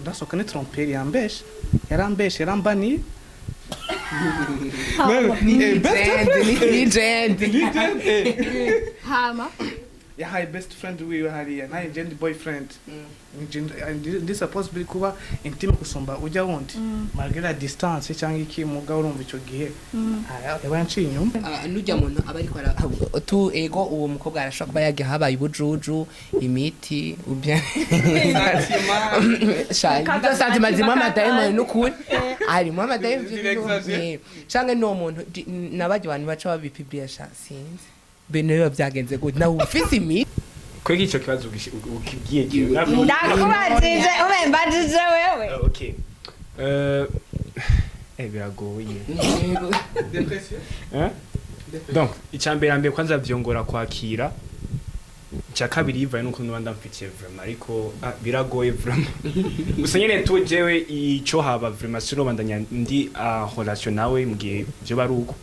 Ndasohoka ni trompeur, yambeshe, yarambeshe, yarambaniye. Legend, legend. Hama Yahaye best friend wiwe hariya, naye je ndi boyfriend. Ndi supposed be kuba intime kusumba ujya wundi malgré la distance cyangwa iki, mugabo urumva ico gihe yaba yanciye inyuma. Ah, nujya muntu aba ariko tu ego, uwo mukobwa arashobora kuba yagiye habaye ubujuju, imiti ubya sha sentiments zimwe, amadayimoni n'ukuri harimo amadayimoni, canke n'uwo muntu n'abajya abantu baca babipibliya, sha sinzi bene biba byagenze gute nawe ufise imiti. Kwega ico kibazo ukibwiye jewe? Ndakubajije, ube mbajije wewe. Okay. Biragoye. Hein? Donc, icambere mbere kwanza vyongora kwakira. Icya kabiri yivaye nuko nuba ndamfitiye vraiment, ariko biragoye vraiment. Gusa nyene tu jewe ico haba vraiment sinobandanya ndi en relation nawe mu gihe vyo bari uko.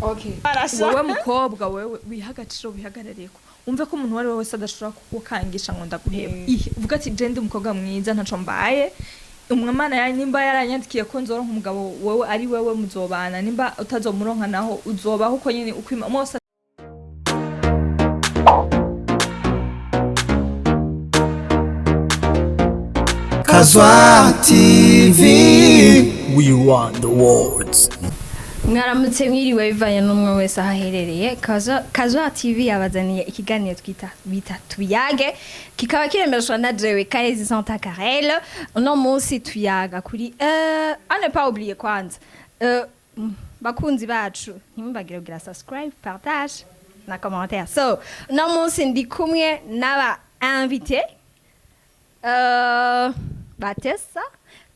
Okay. Wowe mukobwa, wewe wiha agaciro, wihagarareko, wumve ko umuntu uwo ari we wese adashobora kugukangisha ngo ndaguheba. Ihe uvuga ati: "Je ndi umukobwa mwiza, ntaco mbaye." Umwana ya nimba yaranyandikiye ko nzoronka umugabo, wewe ari wewe muzobana. Nimba utazomuronka naho, uzobaho uko nyene ukwima mwose. Kazwa TV. We want the words. Mwaramutse, mwiriwe, bivanye n'umwe wese aho aherereye. Kazwa TV yabazaniye ikiganiro twita bita Tuyage, kikaba kiremeshwa na jewe Karezi Santa Carel. Uno munsi tuyaga kuri à ne pas oublier kwanza, bakunzi bacu, ntimubagire kugira subscribe, partage na commentaire. So uno munsi ndi kumwe n'aba invité batesa,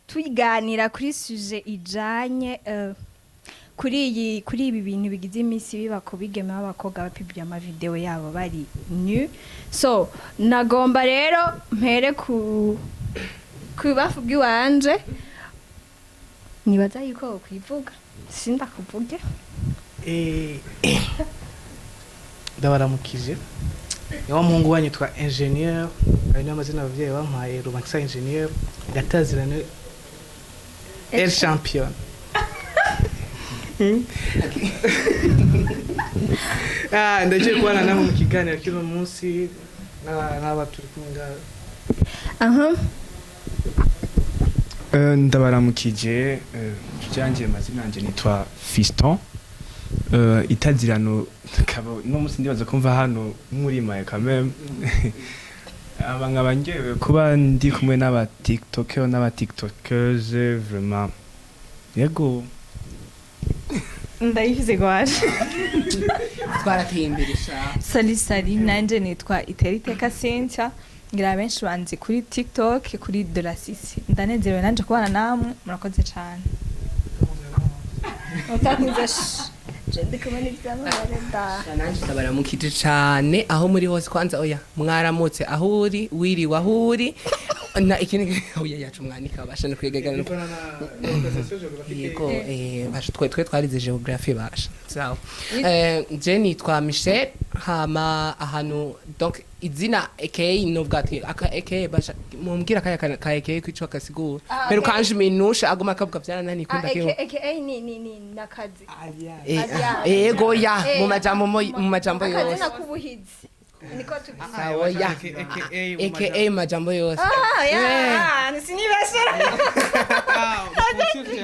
tuganira kuri sujet ijanye kuri ibi bintu bigize iminsi biba ku bigeme b'abakobwa bapibliye amavideo yabo bari nu. So nagomba rero mpere ku bubafu bw'iwanje. Nibaza yuko wokwivuga, sindakuvuge. Ndabaramukije, ni wa muhungu wanyu twa ingénieur, ayo niyo amazina abavyeyi bampaye, Rubankisa Ingénieur Gatazirane El Champion. Ndagiye kubana namwe mu kiganiro cy'uno munsi n'aba turi kumwe ngaha. Aha. Ndabaramukije, byanje mazina yanje nitwa Fiston. Itazirano kaba no munsi ndibaza kumva hano muri maye quand même. Aba nkaba ngewe kuba ndi kumwe n'aba TikToker n'aba TikTokeuse vraiment. Yego. Ndayifize gwaje. Twarateye imbere sha. Salut salut, nanje nitwa Iteriteka Cynthia, ngira benshi banzi kuri TikTok kuri de la Sisi. Ndanezerewe nanje kubana namwe, murakoze cyane. Utakunze je ndi kumwe n'ivyamamare da. Nanjye ndabaramukije cane aho muri hose. Kwanza oya, mwaramutse aho uri, wiriwe aho uri, na ikindi oya yacu mwanika basha no kwegegana. Yego, basha twe twarize géographie basha. Sawa, je nitwa Michel, hama ahantu donc izina aka novuga ati aka aka basha mumbwira kaya ka aka kwico kasigura pero kanje minusha aguma akavuga vyarananiye Ah, kunda kiho. Aka ni nakazi. Eh, ego ya mu majambo mu majambo yose. Akazina k'ubuhizi niko tubizi. Sawa ya aka mu majambo yose. Ah ya, sinibeshera.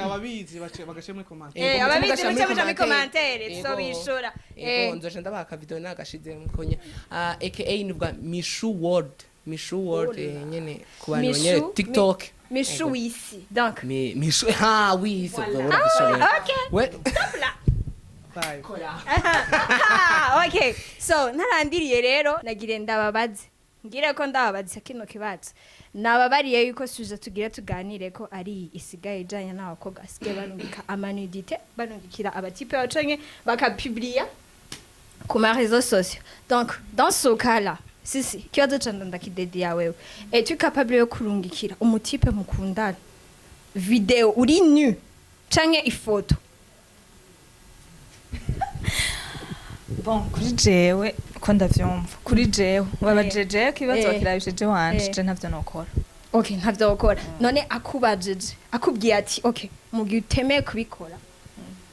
Ababizi bagashyira muri commentaire. Eh, ababizi muce muja muri commentaire. Yego. Tuzobishura. Ego, nzoca ndabaha akavideo nagashizemo konya. Ah, aka nuvuga Mishu World, Mishu World, nyene ku bantu Mishu, nyene TikTok. Mishu Ego. wisi donc. Mishu ha wisi, ubwo urabishoboye. Okay. We Five. Ah, okay, so ntarandiriye rero, nagire ndababaze, ngire ko ndababaza kino kibazo. Nababariye yuko sujet tugire tuganire ko ari isigaye ijanye n'abakobwa basigaye barungika amanudité, barungikira abatipe babo canke bakapublia ku ma réseaux sociaux. Donc dans ce cas là, sisi ikibazo canje ndakidediya wewe: es-tu capable yo kurungikira umutipe mukundana video uri nu canke ifoto? Bon, kuri jewe ko ndavyumva, kuri jewe babajeje ko ibibazo bakirabije je wanje, je ntavyo nokora. Okay, ntavyo gukora. None akubajije, akubwiye ati: "Okay, mu gihe utemeye kubikora,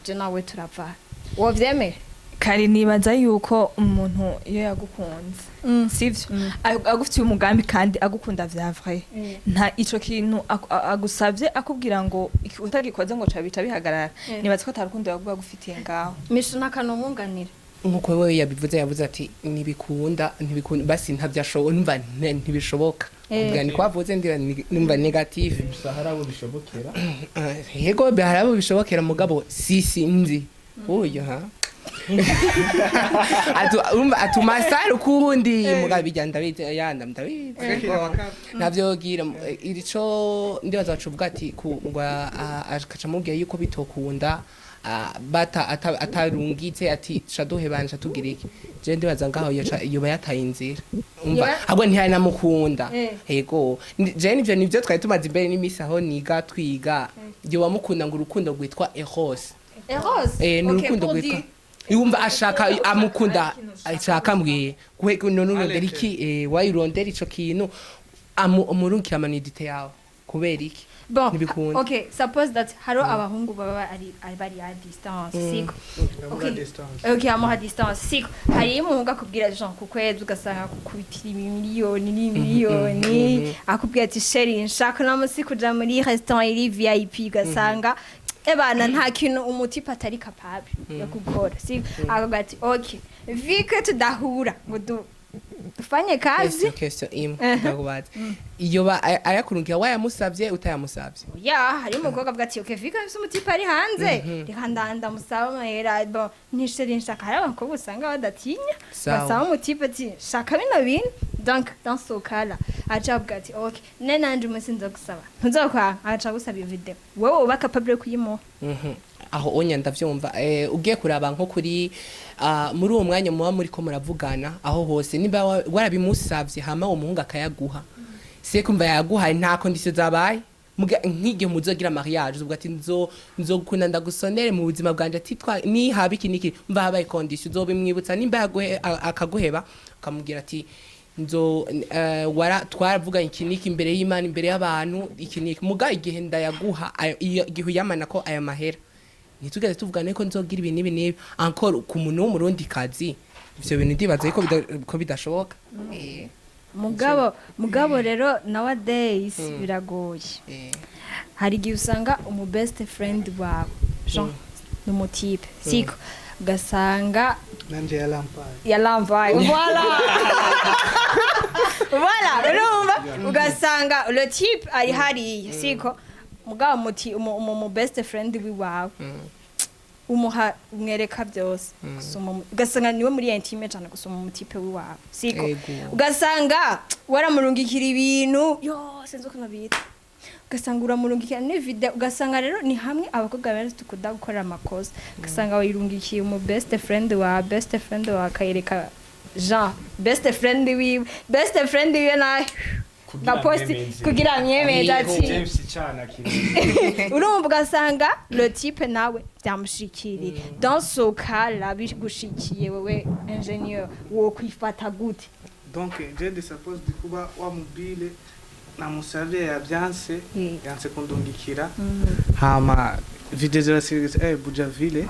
je nawe turava," wovyemera? Kari nibaza yuko umuntu iyo yagukunze, sivyo, agufitiye umugambi kandi agukunda vya vrai, nta ico kintu agusavye akubwira ngo utagikoze ngo cabica bihagarara, nibaza ko atarukundo yaguba agufitiye ngaho. Mishu n'akantu mwunganira. Nkuko wewe yabivuze, yavuze ati ntibikunda, ntibikunda, basi ntabyashoboka, numva ntibishoboka. Kugira ni kwavuze ndira numva négative. Gusa hari abo bishobokera. Yego, hari abo bishobokera, mugabo si sinzi uyu ha urumva atuma sari ukundi, mugabo bijya ndabizi, yanda ndabizi navyogira irico. Ndibaza bacuvuga ati ngo akaca amubwiye yuko bitokunda, bata atarungitse ati shaduhebanje tugira iki. Je ndibaza ngaho yoba yataye inzira, umva, ahubwo ntiyanamukunda. Yego, je nivyo twari tumaze imbere n'imisi aho niga twiga, yoba mukunda ngo urukundo rwitwa eros. Eros. Ni urukundo rwitwa yumva ashaka, amukunda, ashaka mbwiye none urondera iki? Wayirondera ico kintu umurungikira ama nudité yawe kubera iki? Bon. Ntibikunda. Okay, suppose that hariho abahungu baba ari bari à distance, siko? Amuha Okay. distance. Okay, amuha distance, siko? Hari umuhungu akubwira Jean ku kwezi ugasanga akukubitira imiliyoni n'imiliyoni, akubwira ati: "Chéri, nshaka uno munsi kuja muri restaurant iri VIP," ugasanga ebana nta kintu umu type atari capable yo gukora, siko? Akavuga ati: "Okay, vu que tudahura ngo dufanye kazi." Question imwe ndakubaza: iyo ayakurungikira wayamusavye, utayamusavye? Ya, hari umukobwa avuga ati: "Okay, vu que mfise umu type ari hanze, reka ndamusaba amahera." Bon, ni chéri nshaka. Hari abakobwa usanga badatinya, basaba umu type ati: "Shaka bino bintu." Donc dans ce cas là aca avuga ati: "Okay, ne nanje umunsi nzogusaba ntuzokwa," aca agusaba iyo video, wewe uba capable yo kuyimuha? Aho onya ndavyumva. Ugiye kuraba nko kuri muri uwo mwanya muba muri ko muravugana, aho hose nimba warabimusavye hama uwo muhungu akayaguha, se kumva yaguhaye nta condition zabaye. Nk'igihe muzogira mariage, uvuga ati nzogukunda ndagusonere mu buzima bwanje, ati twa nihaba iki niki, mva habaye condition uzobimwibutsa. Nimba yaguhe akaguheba, ukamubwira ati nzo wara twaravuganye iki niki imbere y'Imana, imbere y'abantu, iki niki. Muga igihe ndayaguha iyo igihe uyamana ko aya mahera, ntitugeze tuvugane ko nzogira ibi n'ibi n'ibi. Encore ku muntu w'umurundi kazi, ivyo bintu ndibaza yuko ko bidashoboka. Mugabo rero nowadays biragoye. Hari igihe usanga umu best friend wawe Jean ni umu type, siko? Ugasanga nanje yarampaye. Yarambaye, voilà, urumva ugasanga le type ari hariya, siko? Mugabo muti umu best friend wiwawe umuha, umwereka byose gusoma, ugasanga niwe muri intime cyane gusoma umu type wiwawe, siko? Ego. Ugasanga waramurungikira ibintu yo sinzi ukuntu bita, ugasanga uramurungikira ni video. Ugasanga rero ni hamwe abakobwa benshi dukunda gukorera amakosa, ugasanga wayirungikiye umu best friend wa best friend wa, akayereka Jean best friend wiwe, best friend wiwe nawe Kugira gaposti amwemeze. Kugira amwemeze ati James cana kintu. Urumva ugasanga le type nawe byamushikiriye. Dans ce cas là bigushikiye wewe ingénieur, wo kwifata gute? Donc je ndi supposed kuba wa mobile namusavye yavyanse, yanse kundungikira, hama video zirasiritse Bujaville,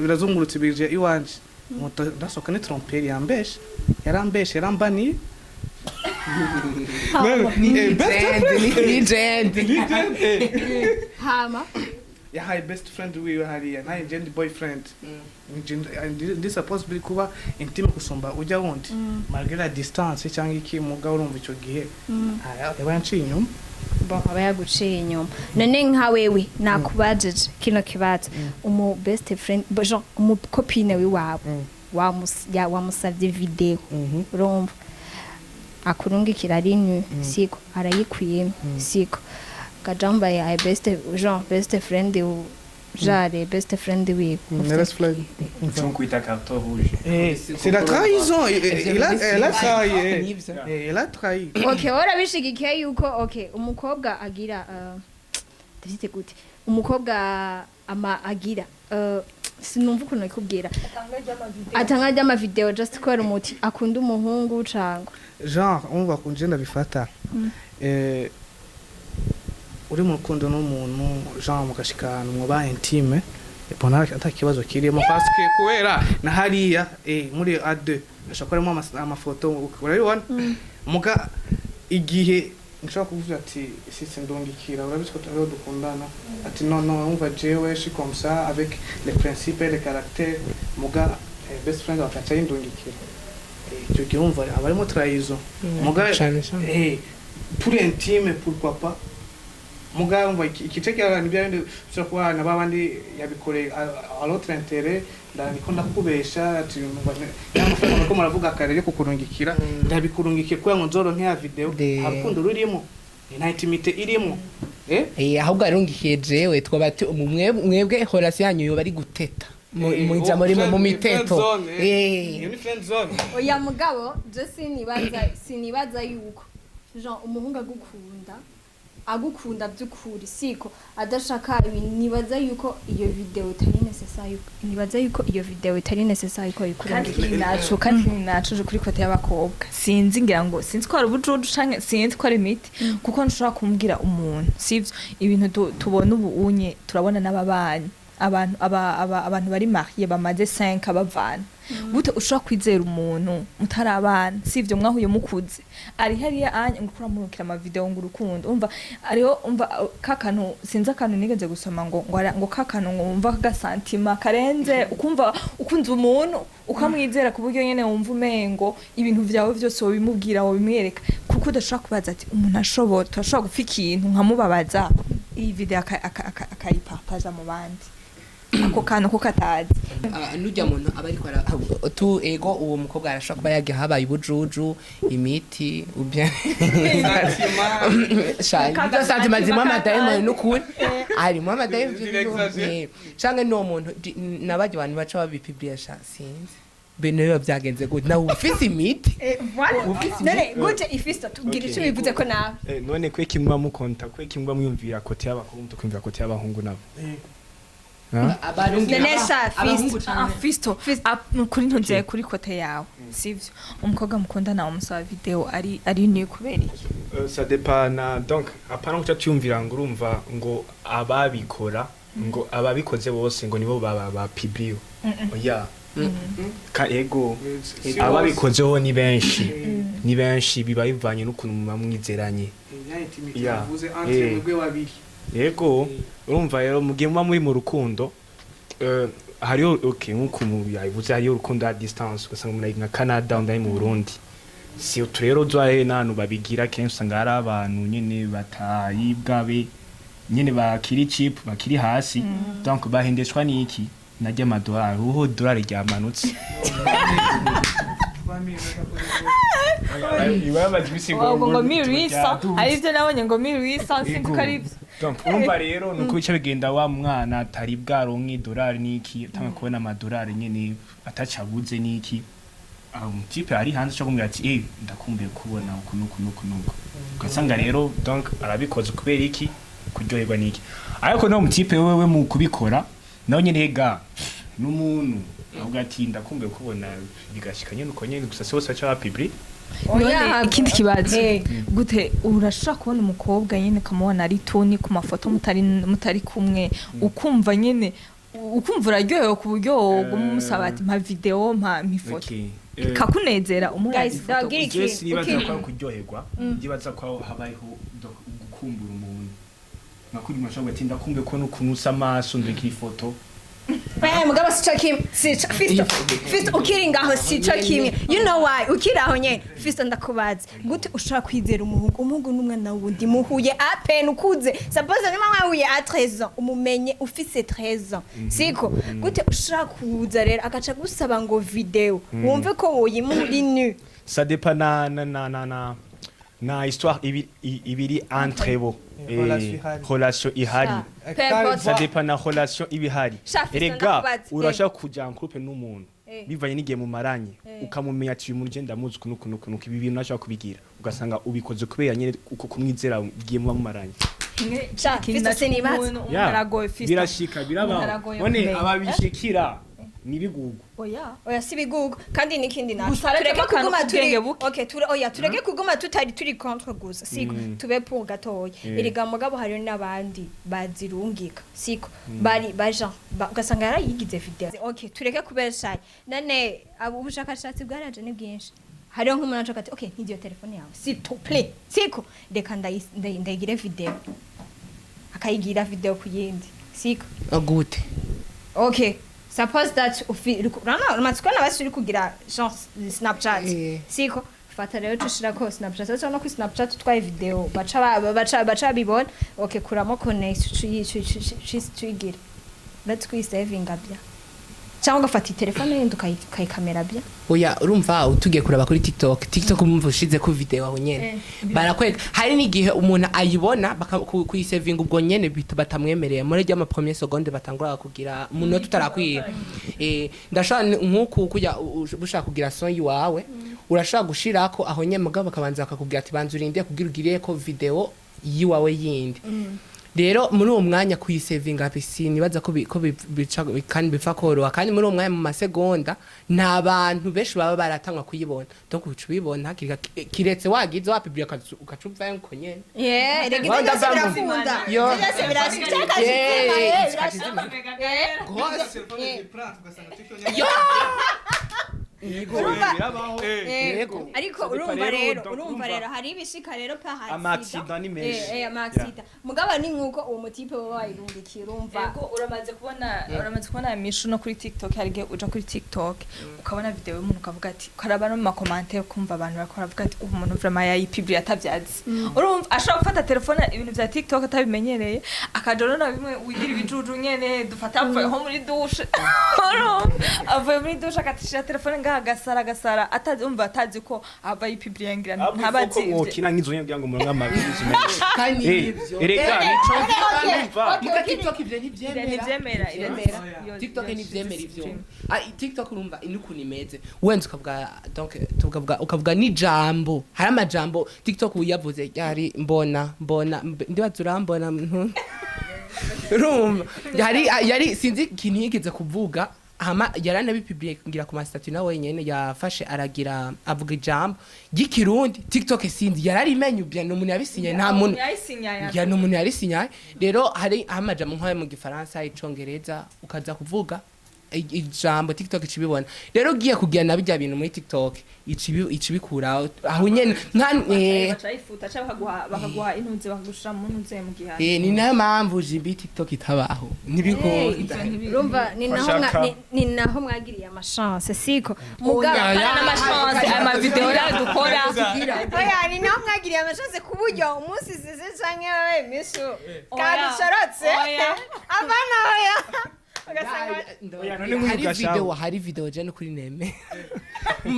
birazungurutse bije iwanje. Moto ndasoka ni trompeur, yambeshe, yarambeshe, yarambaniye. Best friend. Legend. Hama? Yahaye best friend wiwe hariya, nanjye je ndi boyfriend. Ndi supposed be kuba intime gusumba ujya wundi malgré la distance cyangwa iki. Mugabo urumva icyo gihe yaba yanciye inyuma. Bon, aba yaguciye inyuma. None nka wewe nakubajije kino kibazo: umu best friend, bon, genre umu copine wiwawe wamusavye video, urumva akurungikira ari nu, siko? Arayikwiyemo, siko? Kajambaye ay best, genre best friend jare best friend wiwe. Best friend. Cyo kwita carton rouge. C'est la trahison. Elle a trahi. Nivyo. Elle a trahi. Okay, warabishigikiye yuko okay umukobwa agira ndavyite gute, umukobwa ama agira Sinumva ukuntu nakubwira, atanga ry'amavideo just kubera umuti akunda umuhungu cangwa Genre umva kunje ndabifata, uri mu rukundo n'umuntu, genre mugashika ahantu muba intime, bona ata kibazo kirimo, parce que kubera na hariya muri A2 ashobora kuba harimo amafoto, urabibona. Muga igihe nshobora kuvuga ati sisi ndungikira, urabizi ko turiho dukundana, ati non non, umva jewe je suis comme ça avec les principes et les caractères, muga best friend bakaca yindungikira. Icyo gihe umva aba arimo trahison. Muga Cane cane. Pour intime, pourquoi pas. Muga umva igice cy'abantu bya bindi ushobora kuba na babandi yabikoreye à l'autre intérêt, niko ndakubesha ati umva ya mafaranga ko muravuga kare yo kukurungikira, ndabikurungikiye kubera ngo nzoronke ya video. Nta rukundo rurimo, nta intimité irimo. Ahubwo arungikiye jewe twaba mwebwe relation yanyu yoba ari guteta mu ijambo rimwe, mu miteto. Iyo ni friend zone. Oya, mugabo je sinibaza yuko genre umuhungu agukunda, agukunda by'ukuri, siko adashaka ibintu, nibaza yuko iyo video itari nécessaire, nibaza yuko iyo video itari nécessaire ko Kandi ikurungikira. ikindi naco, kandi ikindi naco je kuri côté y'abakobwa, sinzi, ngira ngo sinzi ko ari ubujuju canke sinzi ko ari imiti, kuko nshobora kumbwira umuntu sivyo ibintu tubona ubu unye, turabona n'ababanyi, abantu abantu bari mariés bamaze 5 bavana. Gute ushobora kwizera umuntu mutarabana, sivyo, mwahuye mukuze, ari hariya anye ngo uramurukira amavideo ngo urukundo? Umva ariho, umva kakantu, sinzi akantu nigeze gusoma ngo kakantu ngo wumva kagasantima karenze, ukumva ukunze umuntu ukamwizera ku buryo nyene wumva umengo ibintu vyawe vyose wobimubwira, wobimwereka, kuko udashobora kubaza ati umuntu ashobora, turashobora gupfa ikintu nkamubabaza, iyi video akayipartaja mu bandi, ako kantu ko katazi. Nujya muntu aba ariko tu ego uwo mukobwa arashobora kuba yagiye habaye ubujuju, imiti ubya sha izo sentiments zimwe, amadayimoni n'ukuri harimo amadayimoni, canke n'uwo muntu n'abarya abantu baca babipibliya, sha sinzi bene biba byagenze gute, nawe ufise imiti. None gute ifisto tubwira icyo bivuze ko nawe None kweki muba mukonta, kweki muba mwiyumvira côté y'abakobwa, mutukumvira côté y'abahungu nabo? None sha abahungu Fisto. cane. Ah, Fisto, kuri ntuze kuri côté yawe, sivyo, umukobwa mukundana umusaba video ari ni kubera iki? Ça dépend na donc apana kuca tuyumvira ngo urumva ngo ababikora, ngo ababikoze bose ngo nibo baba ba publio. Oya, ka ego ababikozeho ni benshi, ni benshi, biba bivanye n'ukuntu muba mwizeranye. Ya intimité Ya. yavuze entre mwebwe babiri. Yego, urumva rero mu gihe muba muri mu rukundo, hariho, okay, nk'uko yabivuze, hariho urukundo à distance, ugasanga umuntu ari nka Canada undi ari mu Burundi. Si utu rero uzahe n'ahantu babigira kenshi, usanga hari abantu nyene batayibwabe nyene bakiri cheap, bakiri hasi, donc bahendeshwa n'iki naryo amadolari, uho dolari ryamanutse. Ngo 1800, ari byo nabonye ngo 1800, sinzi ko ari byo. Donc urumva rero nuko bica bigenda, wa mwana atari bwaronke idolari n'iki, atanga kubona amadolari nyene atacabuze n'iki, aho umutipe ari hanze ushobora kumubwira ati ndakumbuye kubona uku nuku nuku nuku, ugasanga rero donc arabikoze kubera iki, kuryoherwa n'iki. Ariko no mutipe wewe mu kubikora nawe nyene ga n'umuntu avuga ati ndakumbuye kubona, bigashika nyene uko nyene, gusa si bose baca bapibli. None ikindi kibazo, Eh. gute urashobora kubona umukobwa nyene ukamubona ari tuni ku mafoto mutari kumwe, ukumva nyene ukumva uraryohewe ku buryo woguma umusaba ati mpa video, mpa ifoto, Okay. ikakunezera umuraza Guys, ifoto? ndababwira Je ikintu. sinibaza ko ari kuryoherwa, ndibaza ko habayeho gukumbura umuntu nka kuri mashobora ati ndakumbuye kubona ukuntu usa amaso, ndekira ifoto. Mugabo sico kimwe, sico. Fisto, Fisto, ukiri ngaho sico kimwe. You know why? Ukiri aho nyene, Fisto, ndakubaza, gute ushobora kwizera umuhungu? Umuhungu n'umwana wundi muhuye à peine ukuze. Suppose niba mwahuye à 13 ans, umumenye ufise 13 ans, siko? Gute ushobora kuza rero agaca gusaba ngo video, wumve ko woyimuha nu? Ça dépend na histoire ibiri entre bo. Relation ihari. Relation ihari. Peu. Ça dépend na relation ibihari. Sha, Fisto, Erega ndakubaza. urashaka kuja en couple n'umuntu bivanye n'igihe mumaranye, ukamumenya ati uyu muntu ugenda ndamuzi uku nuku nuku nuku, ibi bintu nashaka kubigira, ugasanga ubikoze kubera nyene uko kumwizera igihe muba mumaranye. Sha, Fisto sinibaza. Umuntu aragoye, Fisto. Birashika, Umuntu birabaho. aragoye None kumenya. ababishikira ni bigugu. Oya. Oya, si bigugu, kandi n'ikindi naco Gusa areke tureke akantu kuguma turi k'ubwenge buke. Okay, oya, tureke kuguma tutari turi contre gusa, siko? Tube pour gatoya. Erega mugabo hariyo n'abandi bazirungika, siko? Bari baja ugasanga yarayigize video. Okay, tureke kubeshanya. None abo ubushakashatsi bwaraje ni bwinshi. Hariho nk'umuntu aca ati: "Okay, ntigiyo telefone yawe, s'il te plaît, siko? Reka ndayigire video." Akayigira video ku yindi, siko? Gute? Okay, suppose that urabona umaze kubona basi uri kugira genre Snapchat, siko? Fata rero tushirako Snapchat, sasa no kuri Snapchat utwaye video baca baca bibona. Okay, kuramo connect, tuyigira, let's kuyisavinga bya, cyangwa ugafata telefone yindi ukayikamera bya. Oya, urumva utugiye kuraba kuri TikTok, TikTok umva ushize ku video aho nyene barakwereka. Hari n'igihe umuntu ayibona kuyisevinga ubwo nyene batamwemereye muri rya ma première seconde batangura kugira umunota utarakwiye. Ndashobora nk'uku kujya ushaka kugira son yiwawe, urashobora gushirako aho nyene, mugabo bakabanza bakakubwira ati: "Banza urinde kugira ugire ko video yiwawe yindi." Rero muri uwo mwanya kuyisevinga bisi nibaza ko bica kandi bipfa koroha, kandi muri uwo mwanya mu masegonda nta bantu benshi baba baratangwa kuyibona. Donc uca ubibona hakiri kare, kiretse wagize wapubliye ukaca uvayo uko nyene. Yeah, rega Wa, ibyo byose ndavamo. birakunda. Yo. Ibyo byose birashika. Yeah, zikacizima. Gose. Yo. Birabaho. Yego. Ariko urumva rero, rero donc urumva urumva rero hari ibishika rero pa Ama accident ni menshi. Ama accident, mugabo ni nkuko uwo mutipe baba wayirungikiye, urumva. Yego, uramaze kubona mishu no kuri TikTok. Hari igihe uja kuri TikTok ukabona video y'umuntu, ukavuga ati, ukaraba no mu ma commentaires, ukumva abantu bariko baravuga ati: "Ubu muntu vraiment yayipubliye atavyazi." Urumva ashobora gufata telefone, ibintu vya TikTok atabimenyereye, akaja rero na bimwe wigira ibijuju nyene, dufata avuye nko muri douche, urumva avuye muri douche agatishira telefone ngaha, agasara agasara atazi, umva atazi ko ava yipubliye, ngira ntabazi ko ivyo. mwokina nk'izo nyene kugira ngo muronke amabwiriza menshi. Kandi nivyo. Erega nico urumva. Muga TikTok ivyo ntivyemera. Ntivyemera. Ntivyemera. TikTok ntivyemera ivyo. Ah, TikTok urumva n'ukuntu imeze, wenze ukavuga, donc tukavuga, ukavuga n'ijambo, hari amajambo TikTok uyavuze yari mbona mbona ndibaza urambona urumva yari sinzi ikintu yigeze kuvuga, hama yaranabipubliye ngira ku ma statuts, nawe wenyene yafashe aragira avuga ijambo ry'ikirundi. TikTok sinzi yararimenye ubya, ni umuntu yabisinye, nta muntu yayisinyaye. Ya, ni umuntu yarisinyaye. Rero hari amajambo nk'ayo mu gifaransa, icongereza, ukaza kuvuga ijambo, TikTok icibibona. Rero ugiye kugira na bijya bintu muri TikTok icibikura aho nyene nka Bacayifuta cyangwa bakaguha intuze, bakagushira mu ntuze mu gihano. Ni nayo mpamvu jibi TikTok itabaho, ntibikunda. Urumva ni naho Bashaka. ni naho mwagiriye ama chance, siko? Mugabo Oya, n'ama chance, aya ma video rero dukora. Oya, ni naho mwagiriye ama chance ku buryo umunsi zize canke wabaye mishu kadushorotse. Oya. Abana, oya, ugasanga Oya, none nk'uyu Hari gashaho. video, hari video je no kuri neme mu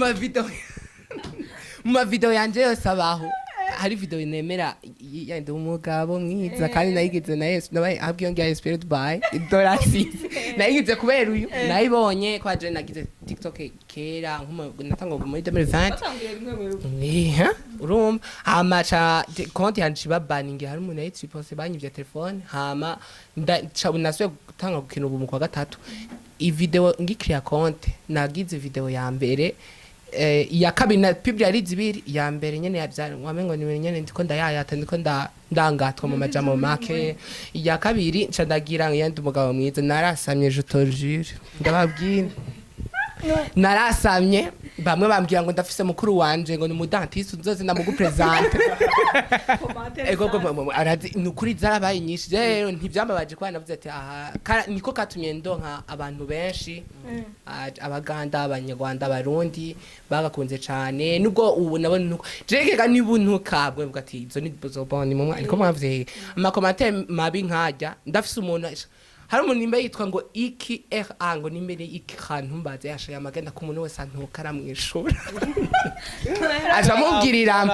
ma video yanje yose abaho, hari video nemera yandi umugabo mwiza, kandi nayigize na Yesu nabaye abwiye ngiye inspired by Dorasi, nayigize kubera uyu nayibonye kwa je nagize TikTok kera nko natanga muri 2020. Batanguye rimwe wewe. Niha urumva hama ca konti yanje iba baningi, hari umuntu yayitsipose banyivye telefone, hama nasubiye gutanga gukina ubu mu kwa gatatu. I video ngikiriya konti nagize video ya mbere, iya kabiri na publié ari zibiri. Iya mbere nyene yavyara wamengo ni ibintu nyene ndiko ndayayata, ndiko ndangatwa mu majambo make. Iya kabiri nca ndagira yandi umugabo mwiza, narasamye, je te jure, ndababwira narasamye. Bamwe bambwira ngo ndafise mukuru wanje ngo ni umu dentiste, nzoze ndamugupresente. Ego go arazi ni ukuri, zarabaye nyinshi. Rero ntibyambabaje kuba navuze ati aha niko katumye ndonka abantu benshi, abaganda, abanyarwanda, abarundi bagakunze cane. Nubwo ubu nabona nuko jegega nibuntu kabwe mvuga ati izo ni zo bon ni mumwe, ariko mwavuze ama commentaires mabi nkajya ndafise umuntu. Hari umuntu nimba yitwa ngo iki ra, ngo nimbere iki ntumbaze, yashaye amagenda ku muntu wese antuka aramwishura, aja amubwirira.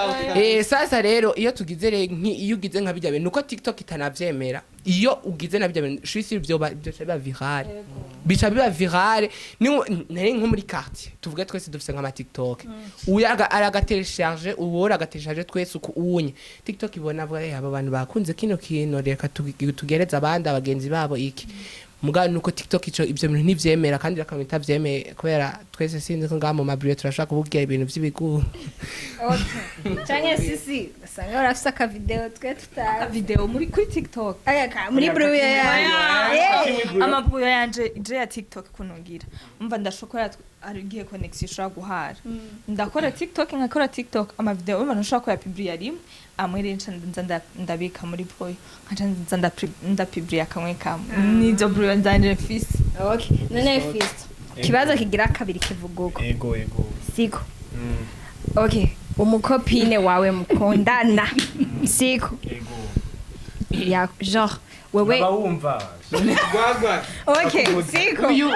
Sasa rero iyo tugize iyo ugize nka bijya bintu, nuko TikTok itanavyemera, iyo ugize na bijya bintu shisi byo biba viral, bica biba viral. Ni nari nko muri quartier, tuvuge twese dufise nk'ama TikTok, uyu aragatélécharge, uwora agatélécharge, twese uku unye TikTok ibona avuga: "Eh, aba bantu bakunze kino kintu, reka tugereze abandi abagenzi babo iki." Mugabo nuko TikTok ico ivyo bintu ntivyemera, kandi rakaba itavyemeye kubera twese sinzi ko ngaha mu mabiro turashobora kuvugira ibintu vy'ibiguru. Canke sisi usanga barafise akavideo twe tutazi. Video muri kuri TikTok? Aya muri brouillon yawe. Amabrouillon yanje je ya TikTok kunungira, umva, ndashobora, hari igihe connexion ishobora guhara, ndakora TikTok, nkakora TikTok amavideo, umva, ntushobora kuyapubliya rimwe. Amwe rero nca nza ndabika muri brouillon, nkaca nza ndapubliya kamwe kamwe, nizo brouillon zanje mfise. Okay, none Fisto, ikibazo kigira kabiri kivuga uko. Ego. Siko? Okay, umucopine wawe mukundana, siko? Ego. Ya genre wewe. Baba wumva. Gwagwa. Okay, siko? Uyu.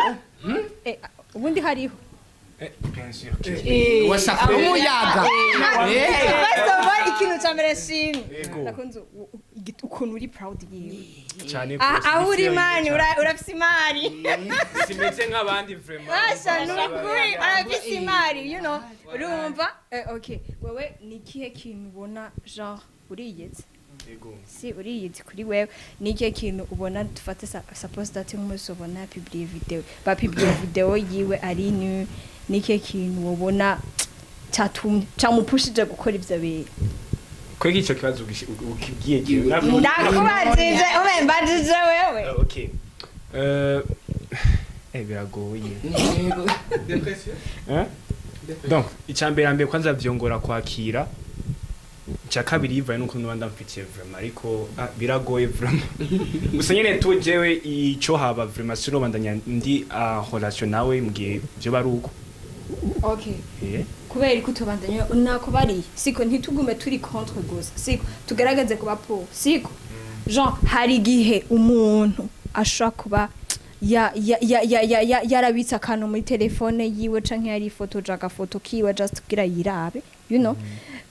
Ubundi hariho Bien sûr. Washaka umuyaga. First of all, ikintu ca mbere nshimye, Ego. nakunze ukuntu uri proud yiwe. Cyane. Aho uri mani, urafise imari. Simeze nk'abandi vraiment. Basha, nukuri arafise imari, urumva. Okay, wewe ni ikihe kintu ubona, genre uriyeze? Ego. Si uriyizi kuri wewe, ni ikihe kintu ubona, dufate suppose that nk'umunsi ubona yapubliye video, bapubliye video yiwe ari nu, ni ikihe kintu ubona cyatumye cyamupushije gukora ivyo bintu? Kwega icyo kibazo ukibwiye jewe. Ndakubajije ube mbajije wewe. Okay. Biragoye. Hein? Donc, icya mbere kwanza vyongora kwakira. Icya kabiri yivaye nuko nuba ndamfitiye vraiment, ariko biragoye vraiment. Gusa nyene tu jewe ico haba vraiment sinobandanya ndi en relation nawe mu gihe vyo bari uko. Okay. Eh. Kubera ko tubandanya nakubariye, siko? Ntitugume turi contre gusa, siko? Tugaragaze kuba pour, siko? Genre hari igihe umuntu ashobora kuba ya ya ya ya ya ya yarabitse akantu muri telefone yiwe, canke yarifotoje agafoto kiwe just kugira yirabe,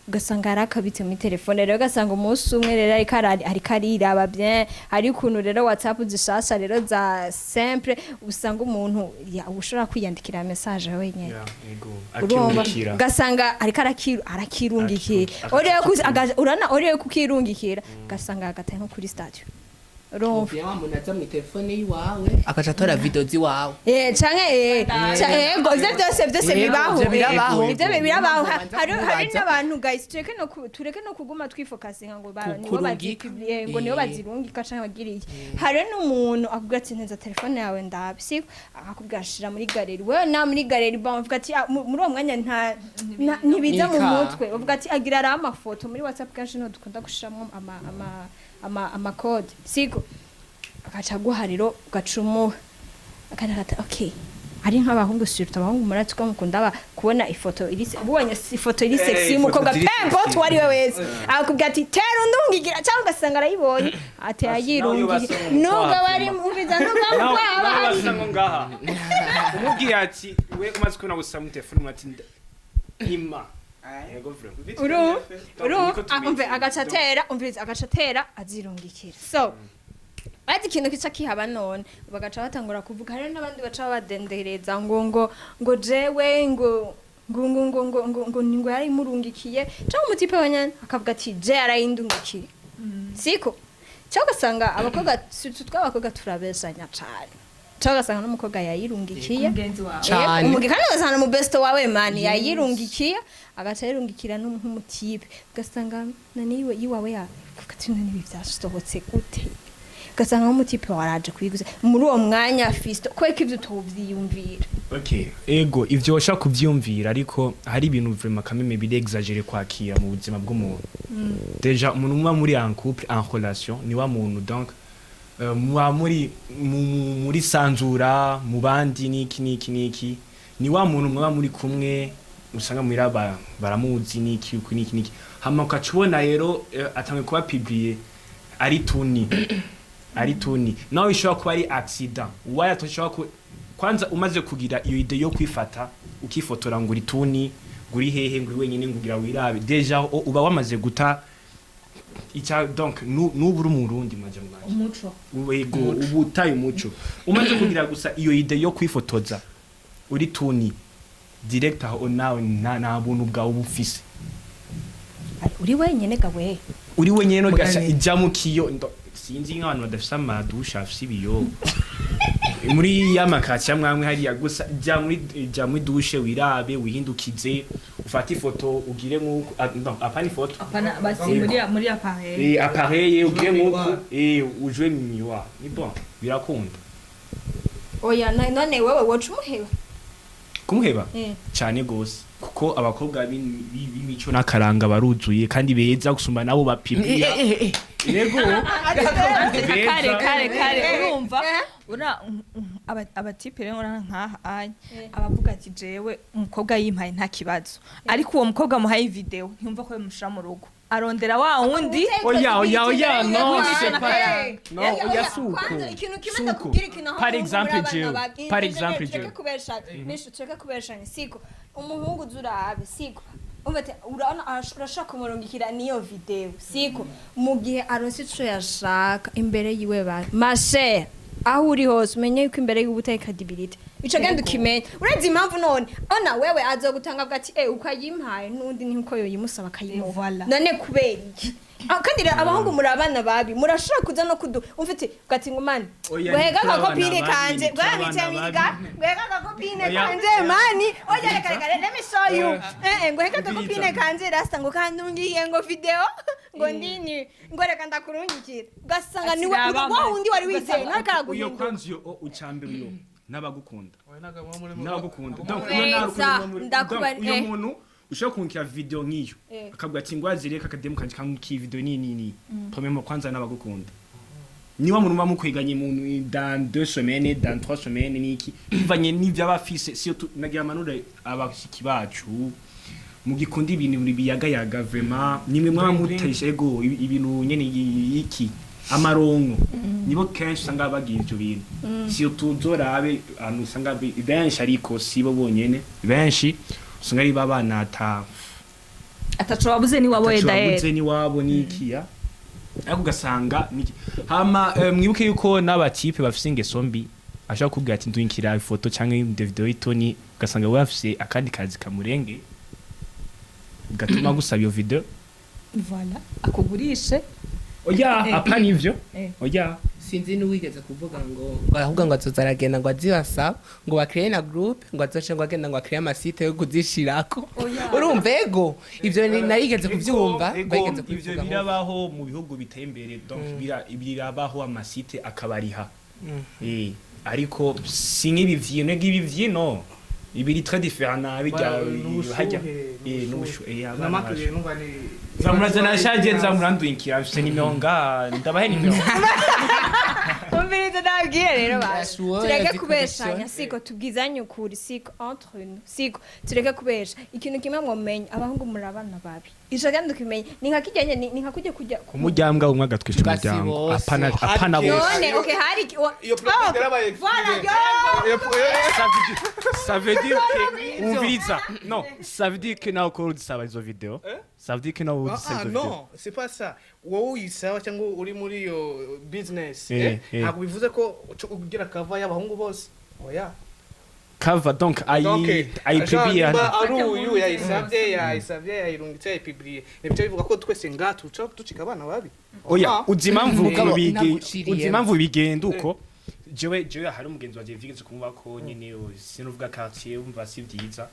ugasanga yarakabitse muri telefone. Rero ugasanga umunsi umwe rero ariko ariko ariraba bien. Hari ukuntu rero WhatsApp zishasha rero za simple, usanga umuntu ushobora kwiyandikira message wenyene. Yeah, ego. Urumva? Akirungikira. Ugasanga ariko arakirungikira. Urana oriyo kukirungikira, ugasanga agataye nko kuri statut, urumva? Wa muntu aza mu telefone yiwawe akaca atora video ziwawe. Canke ego, ivyo byose Yego, bibaho. ivyo birabaho. Ivyo birabaho. Ubanza Hari kumubaza. n'abantu guys, tureke no kuguma twifokasinga ngo nibo Kurungika. ngo nibo bazirungika canke bagiriye. Hari n'umuntu akubwira ati: "Neza telefone yawe ndabe," siko? Akakubwira: "Shira muri galerie." Wewe na muri galerie, bon, uvuga ati: "Ah," muri uwo mwanya nta ntibiza mu Nika. mutwe. Uvuga ati agira ari amafoto muri WhatsApp, kenshi niho dukunda gushiramwo ama code, siko? Agaca aguha rero, ugaca umuha akana, okay. Ari nk'abahungu, surtout abahungu, muratsi ko mukunda kubona ifoto iri ubonye ifoto iri sexy y'umukobwa, ifoto iri peu importe sexy. uwo ari we wese, akakubwira ati: "Tera undungigira," cyangwa ugasanga arayibonye ati ayirungiye, nubwo bari umviza, nubwo Nawe aba hari basa ngo ngaha umubwiye ati we umaze kubona gusa muri telefone ati ima yego vraiment. Uru uru Niko tumeze. Umve, agaca atera, umviriza, agaca atera azirungikira. So bazi ikintu kica kihaba none, bagaca batangura kuvuga. Hari n'abandi baca badendereza ngo jewe ngo yarayimurungikiye, cyangwa umutipe wenyene akavuga ati: "Je yarayindungikiye," siko? Cyangwa ugasanga abakobwa, surtout tw'abakobwa, turabeshanya cane, cyangwa ugasanga n'umukobwa yayirungikiye Mugenzi wawe. Cane. Kandi ugasanga mu besto wawe mani yayirungikiye, agaca yirungikira nk'umutipe, ugasanga nani iwawe ya kuvuga ati: "None ibi vyasohotse gute?" Ugasanga nk'umutipe waraje kuyiguza muri uwo mwanya. Fisto, kubera ko ivyo utovyiyumvira. Okay, ego, ivyo washaka kuvyumvira, ariko hari ibintu vraiment quand même biri exagéré kwakira mu buzima bw'umuntu. Déjà umuntu muba muri en couple, en relation, ni wa muntu donc muba muri muri sanzura mu bandi niki niki niki, ni wa muntu muba muri kumwe, usanga muhira baramuzi niki uku niki niki, hama ukaca ubona rero atanguye kuba publié ari tuni. Ari tout nu nawe ishobora kuba ari accident waya toshobora ku kwanza umaze kugira iyo idée yo kwifata ukifotora ngo uri tout nu, ngo uri hehe, ngo uri wenyine, ngo ugira wirabe, déjà uba wamaze guta icya. Donc nubu uri umurundi maje mwaje Umuco. Wego, uba utaye umuco umaze kugira gusa iyo idée yo kwifotoza uri tout nu direct. Aho nawe nta buntu bwawe uba ufise. Uri wenyine gawe? Uri wenyine no gasha Mugani. ijya mu kiyo sinzi nk'abantu badafise amadushe afise ibiyo muri ya makati amwe amwe hariya gusa, jya muri douche, wirabe, wihindukize, ufate ifoto, ugire nk'uko no, apana ifoto. Apana, basi muri appareil. Appareil, ugire nk'uko ujwe mu miroir, ni bon, birakunda. Oya, none wewe woca umuheba? Kumuheba? Cyane gose, kuko abakobwa b'imico n'akaranga baruzuye kandi beza gusumba nabo bapimira. Yego. Kare kare kare. Eh. Urumva ura abatipe rero ura nkaha anya abavuga ati jewe umukobwa yimpaye nta kibazo, ariko uwo mukobwa muhaye video ntiyumva ko bimushira mu rugo, arondera wa wundi. Oya, oya, oya, no, Eh, c'est pas eh, no, oya, suko. Kwanza ikintu kimwe Suko. ndakubwira, ikintu aho Par umuhungu exemple muri abana jewe, par exemple tureke jewe. kubeshanya, Mishu, tureke kubeshanya, siko? Umuhungu uza urabe, siko? Umva ati urabona urashaka kumurungikira niyo video, siko? Mu gihe aronse ico yashaka imbere yiwe, ba mashe, aho uri hose umenye yuko imbere yiwe utari crédibilité. Ico genda ukimenye. Urazi impamvu? None ona wewe azogutanga avuga ati uko ayimpaye n'undi nkuko yoyimusaba akayimuha. Voilà. None kubera iki? Kandi rero abahungu muri abana babi, murashobora kuza no kudu umfite ugati ngo mani Oya, gwega ni agakopine abana babi, kanje ni gwamice abana miga babi. gwega agakopine Oya. kanje mani, oya, reka reka, let me show you. Ngwega agakopine Umviriza. kanje rasta ngo kandungiye ngo video ngo ndini ngo reka ndakurungikira, ugasanga Ati ni wa raba wa wundi wari wizeye ugasanga nawe Uyo karaguhindura. kwanza uyo ucambere uyo n'abagukunda n'abagukunda. Donc Neza, uyo nta rukundo donc uyo muntu ushobora kunkira video nk'iyo akavuga ati ngwazi reka akademu kanje kangukiye video ni ni ni premièrement kwanza n'abagukunda niba muntu muba mukweganye mu dans 2 semaines, dans 3 semaines niki, bivanye n'ivyo aba afise. Surtout nagira amanura abashiki bacu mugikunda ibintu biyagayaga, vraiment nimwe mwaba mutesha ego ibintu nyene iki amaronko, nibo kenshi usanga bagira ivyo bintu. Surtout uzorabe ahantu usanga benshi, ariko sibo bonyene, benshi usanga ari babana ata Ataco wabuze ni wabo. Ataco Dael. babuze n'iwabo n'ikiya, ariko ugasanga hama mwibuke yuko n'abatipe bafise ingeso mbi, ashobora kukubwira ati ndunkira ifoto cyangwa video y'i tout nu, ugasanga we afise akandi kazi kamurenge gatuma gusaba iyo video. Voilà, akugurishe. Oya, apana ivyo. Oya. Sinzi n'uwigeze kuvuga ngo ahubwo ngo azoza aragenda ngo azibasaba ngo bakireye na groupe, ngo azoce ngo agenda ngo akireye amasite yo kuzishirako. Urumva ego ivyo narigeze kuvyumva. Ego, Barigeze ivyo kubivuga. Birabaho mu bihugu biteye imbere, donc birabaho amasite akabariha. Ariko si nk'ibi vyino, nk'ibi vyino ibiri très différent na bijya hajya n'ubushuhe abana Namakuriye numva ni zamuraza nashaje nzamurandunkira, mfise nimero nga ndabahe nimero. Umviriza ndababwire rero basha. Yasuwe, Tureke yazi kubeshanya, connection. siko? Tubwizanye ukuri, siko? Entre nous, siko? Tureke kubesha. Ikintu kimwe mwomenya, abahungu muri abana babi, ico kandi ukimenye ni nka kijyanye ni nka kujya Umuryango umwe agatwisha Basi umuryango. bose. Apana, apana bose. None okay hari Iyo propaganda yarabaye. Voilà, yo. Ça veut dire que umviriza, non, ça veut dire que nawe ukora udusaba izo video, ça veut dire que nawe udusaba Ah, izo video. non, c'est pas ça. Wowe uyisaba cyangwa uri muri iyo business, ntabwo bivuze ko ugira cover y'abahungu bose, oya. Cover, donc ayi Donc, ayipublie. niba ari uyu yayisabye yayirungitse yayipubliye, nibyo bivuga ko twese ngaha tuca ducika abana babi? Oya. Ah. Uzi impamvu Mugabo, uzi ntaguciriyemo. impamvu bigenda uko? Jewe hari umugenzi wanje vyigeze kumva ko nyene sinuvuga quartier, umva si vyiza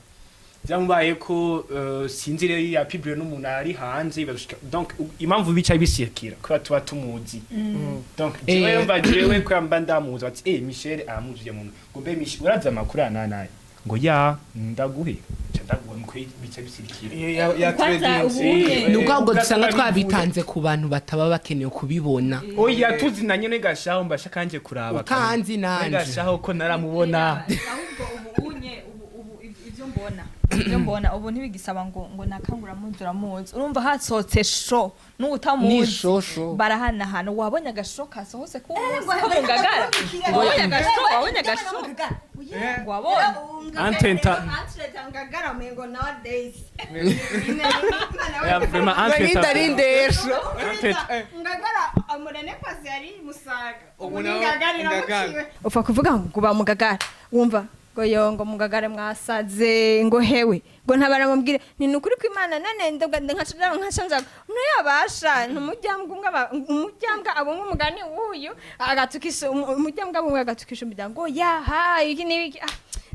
byamubaye ko sinzi rero yapubliye n'umuntu ari hanze donc impamvu bica bisikira kubera tuba tumuzi. Donc jewe mva jewe ko mba ndamuzi ati Michel aramuzi uyu muntu, ngo mbe Michel urazi amakuru ana ngo ya ndaguhe ca ndaguhe muko bica bisirikira. Ya Kwanza trading. ubuye. Ni ubwo ahubwo dusanga Ugasanga twabitanze ku bantu bataba bakeneye kubibona. Oya, tuzinanye negashaho mbasha kanje kuraba. Utanzi nanje. Negashaho ko naramubona. Ahubwo ubu unye ubu ivyo mbona Ibyo mbona ubu ntibigisaba ngo nakangura uramuzi uramuzi, urumva hasohotse show n'utamuzi Ni shosho. Barahanahana. Wabonye agasho kasohotse ku munsi ko mu Ngagara? Wabonye agasho? Wabonye agasho? Wabonye? Antenta. Ngagara umengo nowadays. Yeah, vraiment, Ngo entre indesho. Ngagara amurene pasi yari musaga. Ubu nawe Ngagara. Upfa kuvuga ngo ba mugagara wumva ngo yo ngo mugagare mwasaze, ngo hewe ngo ntabara mubwire ni nukuri ko Imana none nkaca nkaca ntuyabasha ntumujyambwa umwe umujyambwa abumwe umugani w'uyu agatukisha umujyambwa abumwe agatukisha umuryango yaha iki n'ibiki. Ah,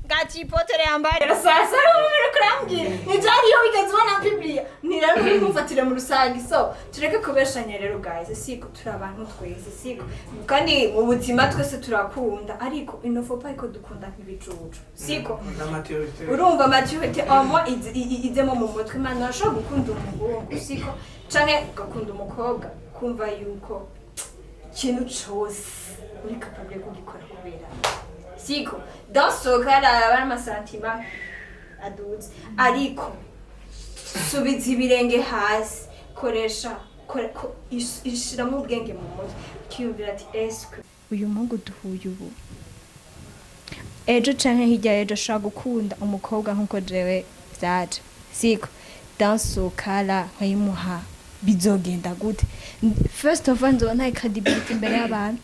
ngati ipotere yambaye rero sasa uri kurambwira ni byari iyo wigeze ubona bibiliya ni rero ntumfatire mu rusange. So tureke kubeshanya rero guys, siko turi abantu twese, siko kandi mu buzima twese turakunda, ariko inofopa ariko dukunda nk'ibicucu, siko? Na maturité. Urumva maturité amo izemo mu mutwe. Imana urashobora gukunda umuhungu, siko, canke ugakunda umukobwa, kumva yuko ikintu cose uri capable kugikora kubera, siko, dans ce cas là aba ari ama sentiments aduze. Ariko subiza ibirenge hasi, koresha ishiramo ubwenge mu mutwe, ukiyumvira ati: "Eske uyu muhungu duhuye ubu, ejo canke hirya y'ejo ashobora gukunda umukobwa nk'uko jewe vyaje, siko? Dans ce cas là nkayimuha, bizogenda gute?" First of all, nzoba ntaye credibility imbere y'abantu,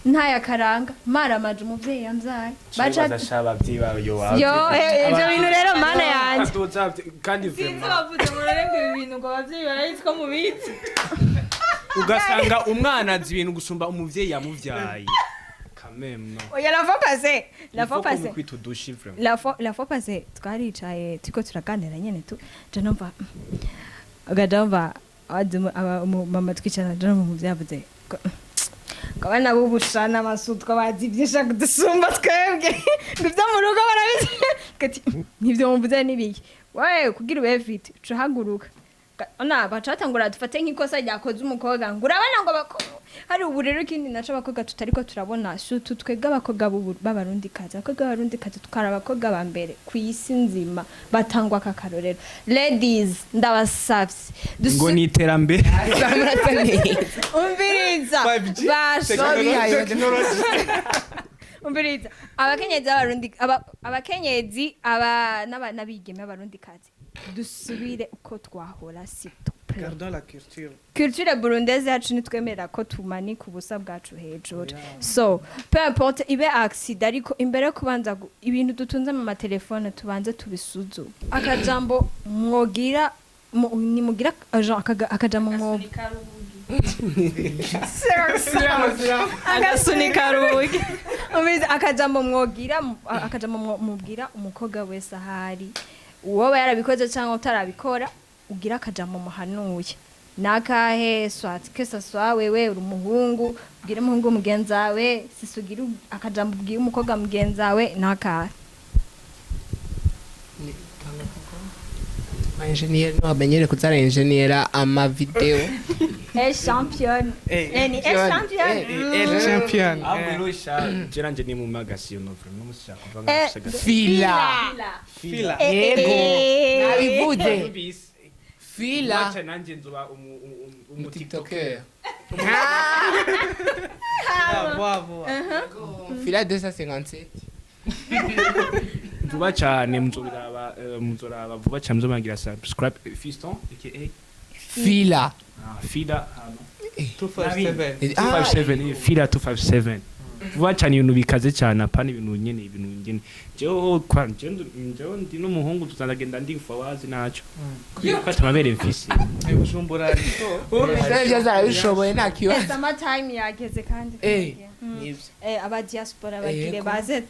ntaye akaranga maramaje umuvyeyi yamvyaye baca. Abavyeyi bawe yo. Yo, ivyo bintu rero, mana yanje. Kandi Sinzi. vraiment Bavuze ngo rero ngo ibi bintu ngo abavyeyi barabizi ko mubizi. Ugasanga umwana azi ibintu gusumba umuvyeyi yamuvyaye quand même, non? Oya, la fois passée, la Il fois faut passée kwita udushi vraiment. La fois passée twaricaye turiko turaganira nyene tu je numva ugaja wumva mama twicarana, je numva umuvyeyi avuze ngo abana b'ubushana amasutwa bazi byinshi kudusumba twebwe, ngo ibyo mu rugo barabizi. Ati nibyo mvuze n'ibiki wewe kugira ube vite uca uhaguruka. Ona baca batangura dufate nk'ikosa ryakoze umukobwa ngo urabona ngo hari ubu rero ikindi naco abakobwa tutariko turabona, surtout twebwe abakobwa b'abarundikazi, abakobwa b'abarundikazi twari abakobwa ba mbere ku isi nzima batangwa aka karorero. Ladies, ndabasavye. Ngo ni iterambere. Murasa neza. Umviriza. 5G. Basha. Technology. Umviriza, abakenyezi b'abarundi, abakenyezi aba n'abigeme b'abarundikazi, dusubire uko twahora, s'il te plaît. Gardons la culture. Culture burundaise yacu ntitwemerera ko tumanika ubusa bwacu hejuru. So peu importe ibe accident, ariko imbere yo kubanza ibintu dutunze mu matelefone tubanze tubisuzume. Akajambo mwogira nimugira akajambo mwo Agasunika rugi. Umviriza, akajambo mwogira akajambo mubwira umukobwa wese ahari, uwoba yarabikoze cyangwa utarabikora, ugira akajambo muhanuye nakahe? Soit que ce soit wewe uri umuhungu ubwire umuhungu mugenzi wawe, sisi ugira akajambo ubwire umukobwa mugenzi wawe, nakahe? Engineer wamenyere kuzara engineer ama video. El champion. Eh, ni el champion. El champion. Ahubwo irusha je nanje ni mu magasi no vraiment mushaka kuva nka Fila. Fila. Yego, nabivuze. Numvise. Fila. Wacha nanje nzoba umu tiktoker. Vuba vuba. Fila 257. Vuba cyane muzoraba, muzoraba vuba cyane, muzobangira subscribe, fiston aka Fila. Ah, Fila hama 257. 257, Fila 257. Vuba cyane ibintu bikaze cyane, apana ibintu nyene, ibintu nyene jewe kwa jewe ndi n'umuhungu tuzagenda ndi fawazi naco ko atamabere mfise. Bujumbura ariko. Ivyo byose arabishoboye, nta kibazo. Summer time yageze kandi. Nivyo. Aba diaspora bagire Yego. baze.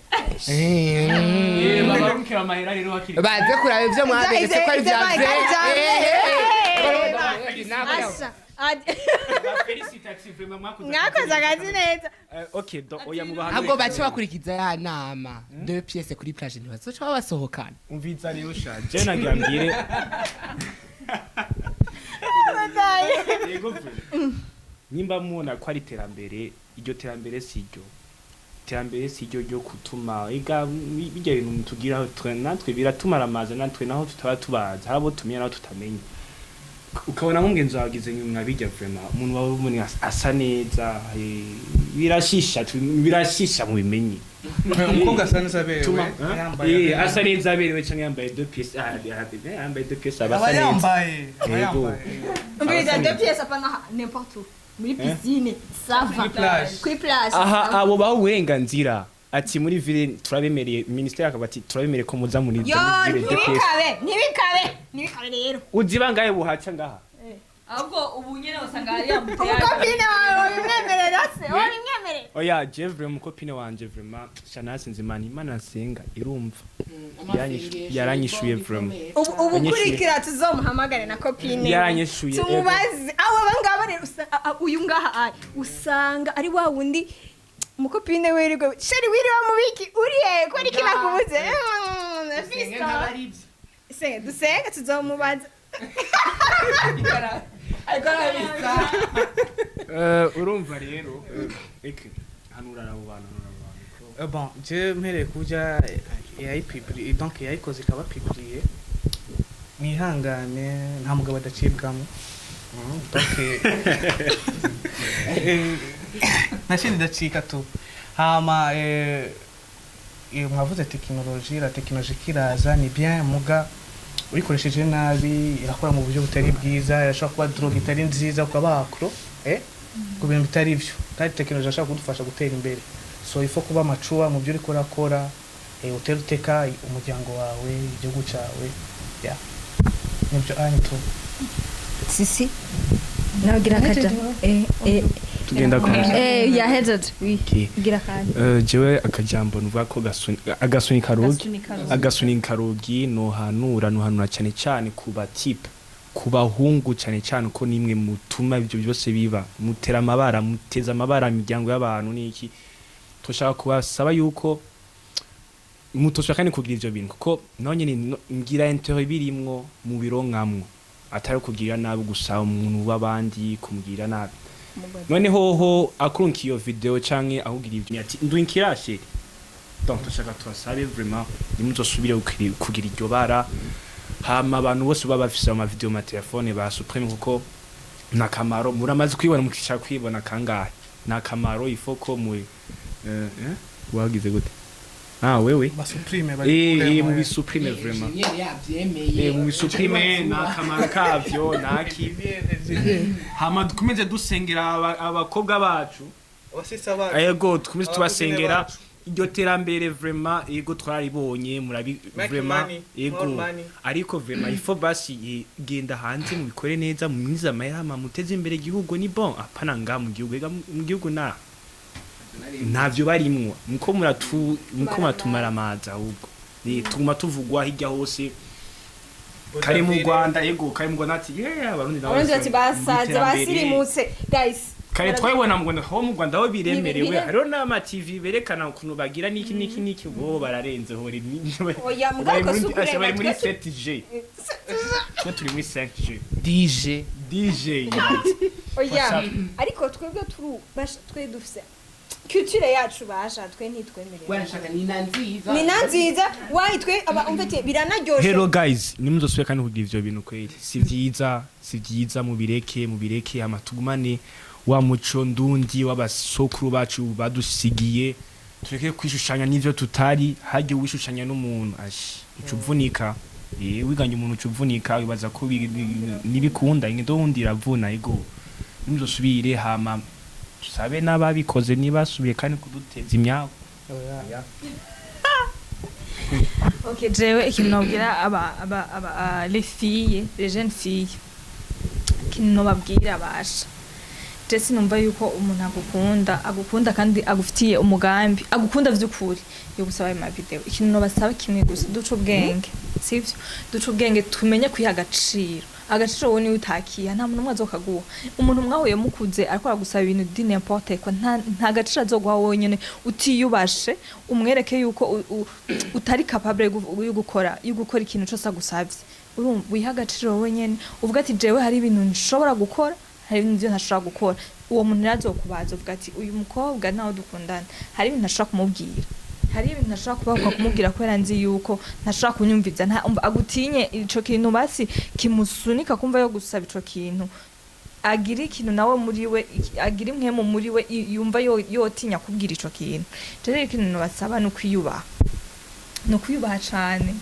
Babarukira amahera rero hakiri Baze kuraba ivyo mwaberetse ko ari vya Ivyo- vrai. Asha, mwakoze akazi neza. Okay, do oya mubaha. Ahubwo bace bakurikiza ya nama, deux pièces kuri plage, ntibazoca babasohokana. Umviza rero sha, je nagira mbwire yego vure nimba mubona ko ari iterambere, iryo terambere si iryo. Iterambere si ryo ryo kutuma ega bijya bintu mutugiraho natwe biratumaramaza, natwe naho tutaba tubazi, hari abo tumenya naho tutamenya. Ukabona nk'umugenzi wawe agize nka bijya, vraiment umuntu wawe ubona asa neza, birashisha, birashisha mu bimenyi. Umukobwa asa neza aberewe, Tuma yambaye asa neza aberewe cyangwa yambaye deux pièces, yambaye deux pièces aba aba asa neza. Yambaye aba Yego. yambaye. Umviriza, deux pièces apana n'importe où, muri piscine ça va. Kuri plage. Kuri plage. Aha abo baha uburenganzira ati muri ville turabemereye, ministère akaba ati turabemereye ko muza muri Yo, muri ville deux pièces. ntibikabe, ntibikabe, ntibikabe rero. Uzi bangahe buhaca ngaha? Ahubwo ubu nyene usanga hari yambuye. Umucopine wawe wabimwemerera se? Wabimwemerera? Oya, je vraiment umucopine wanje vraiment shana Imana, Imana nsenga irumva. Yaranyishuye vraiment. Ubu Yanyishuye. kurikira tuzomuhamagare na copine. Yaranyishuye, ego. Tumubaze abo bangaba rero. Uyu ngaha usanga ari wa wundi umucopine wirirwe: "Chéri, wiriwe mu biki? Uriye ko ari kinakubuze?" Senge dusenge, tuzomubaza. Ariko arabisa. Urumva rero eke hanura abo bantu, hanura abo bantu. Bon, je mpereye kuja yayipubliye, donc yayikoze ikaba publié, mwihangane, nta mugabo adacibwamo. Donc nashindi ndacika tu. Hama mwavuze technologie, la technologie kiraza ni bien, muga uyikoresheje nabi irakora mu buryo butari bwiza, irashobora kuba drogue itari nziza, ukaba accro ku bintu bitari byo. Kandi technologie irashobora kudufasha gutera imbere, so ifo kuba mature mu byo uriko urakora, utera uteka umuryango wawe, igihugu cyawe. Ya, nibyo anyi tu. Sisi nawe gira akaja. Tugenda kwa Yahejeje, oui. Okay. Gira kandi. Jewe akajambo nuvuga ko agasunika rugi, agasunika rugi, nohanura cyane cyane ku batype, ku bahungu cyane cyane, ko nimwe mutuma ibyo byose biba, mutera amabara, muteza amabara imiryango y'abantu n'iki. Tushaka kubasaba yuko mutoshaka kandi kugira ivyo bintu, kuko naho nyene ngira intérêt birimwo mu bironkamwo, atari kugira nabi gusa umuntu w'abandi, kumugirira nabi. None hoho akurunka iyo video canke ahugira ivyo ati "Ndwinkira chéri". Donc tushaka tubasabe vraiment nimuzosubire kugira iryo bara. Hama abantu bose baba bafise ama video ma telefone ba supprime, kuko nakamaro muramaze kwibona, mukishaka kwibona kangahe, nakamaro ifo ko mu wagize gute? Ah, wewe. Basupprime. Mu bisupprime vraiment. Ingénieur yabyemeye. Mu bisupprime, nakamaro kavyo naki. Hama dukomeze dusengera abakobwa bacu. Abasisa bacu. Ego, dukomeze Abakobwa tubasengera. bacu. Iryo terambere vraiment, ego, twararibonye, murabi Make vraiment money, ego more money. Ariko vraiment il faut basi genda hanze mubikore neza, mwize amahera, hama muteze imbere igihugu, ni bon, apana nga mu gihugu. Ega mu gihugu na ntavyo barimwo, muko muratumara amazi, ahubwo tuguma tuvugwa hirya hose, kari mu Rwanda, ego, kari mu Rwanda ati yeah, Abarundi nabo Abarundi bati basaze. Iterambere. Basirimutse guys. Kare twabibona mu Rwanda, ho mu Rwanda ho biremerewe. Hariho n'ama TV berekana ukuntu bagira niki niki niki, bo bararenze ho. Oya, mugabo bari ko muri si ukurenga, bari muri 7G, twe turi muri 5G. DJ. DJ. Oya, ariko twebwe turu twe dufise culture yacu, basha twe ntitwemerera. Warashaka ni na nziza. Ni na nziza wayi, twe aba umvete biranaryoshe. Hello guys, nimuzosubire kandi kugira ivyo bintu kweli, si vyiza, si vyiza, mubireke, mubireke. Hama tugumane wa muco ndundi w'abasokuru bacu badusigiye, tureke kwishushanya n'ivyo tutari. Harya wishushanya n'umuntu ashi uca uvunika, wiganye umuntu uca uvunika, wibaza ko nibikunda ingendo wundi iravuna. Ego, nimuzosubire, hama tusabe n'ababikoze ntibasubiye kandi kuduteza imyago. Ok, jewe ikintu nobwira aba les filles, les jeunes filles, ikintu nobabwira basha, je sinumva yuko umuntu agukunda kandi agufitiye umugambi, agukunda vy'ukuri, yo gusaba ayo mavideo. Ikintu nobasaba kimwe gusa: duce ubwenge, sivyo? Duce ubwenge, tumenye kwiha agaciro. Agaciro wowe niwe utakiha, nta muntu umwe azokaguha. Umuntu mwahuye mukuze ariko aragusaba ibintu di n'importe quoi, nta gaciro azoguha. Wowe nyene utiyubashe, umwereke yuko utari capable yo gukora ikintu cose agusavye. Urumva, wiha agaciro wowe nyene, uvuga ati: "Jewe hari ibintu nshobora gukora, hari ibintu ntashobora gukora." Uwo muntu rero azokubaza uvuga ati uyu mukobwa nawe dukundana, hari ibintu ntashobora kumubwira, hari ibintu ntashobora kubahuka kumubwira kubera nzi yuko ntashobora kunyumviza, nta umva agutinye ico kintu, basi kimusunika kumva yo gusaba ico kintu, agira ikintu nawe muri we, agira impwemu muri we, yumva yotinya kubwira ico kintu. Rero ikintu nobasaba ni ukwiyubaha, ni ukwiyubaha cane.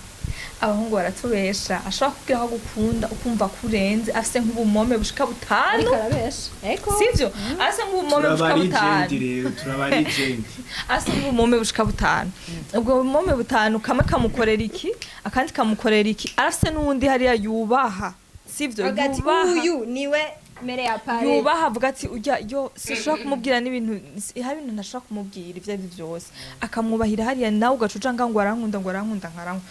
Abahungu baratubesha, ashobora kubwira ko agukunda ukumva ko urenze, afise nk'ubumome bushika butanu. Ariko arabesha, eko. Sivyo? Afise nk'ubumome Turaba bushika legend. butanu. Rero turaba legend. Afise nk'ubumome bushika butanu, ubwo bumome butanu kamwe kamukorera iki, akandi kamukorera iki, arafise n'uwundi hariya yubaha, sivyo? Avuga ati Yubaha. Uyu niwe mere ya pare. Yubaha, avuga ati ujya yo sinshobora kumubwira n'ibintu, hari ibintu ntashobora kumubwira ibyo ari byo byose, akamwubahira hariya. Nawe ugaca uja ngaho ngo arankunda, ngo arankunda, nkaranka.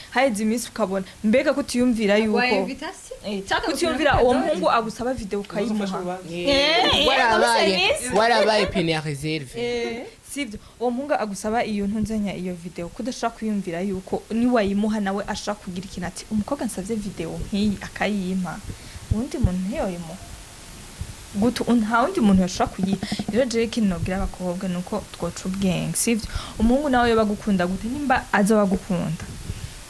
Haheze iminsi ukabona mbega kutiyumvira yuko kutiyumvira uwo muhungu agusaba video ukayimuha. Warabaye pine ya réserve. Sivyo? Uwo muhungu agusaba iyo ntunzenya, iyo video, kudashobora kwiyumvira yuko niwayimuha nawe ashobora kugira ikintu ati umukobwa nsavye video nk'iyi akayimpa, uwundi muntu ntiyoyimuha gutu, nta wundi muntu yashobora kuyiha. Rero jewe ikintu nobwira abakobwa ni uko twoca ubwenge, sivyo? Umuhungu nawe yoba agukunda gute, nimba azoba agukunda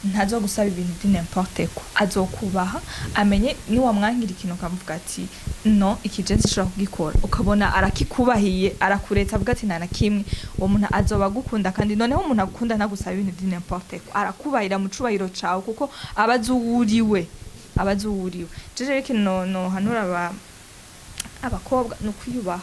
ntazogusaba ibintu di n'importe quoi, azokubaha, amenye niwamwankira ikintu ukamuvuga ati no, iki je sinshobora kugikora, ukabona arakikubahiye, arakureta, avuga ati nta na kimwe. Uwo muntu azoba agukunda. Kandi noneho umuntu agukunda ntagusaba ibintu di n'importe quoi, arakubahira mu cubahiro cawe kuko aba azi uwo uriwe, aba azi uwo uriwe. Je rero ikintu nohanura abakobwa ni ukwiyubaha,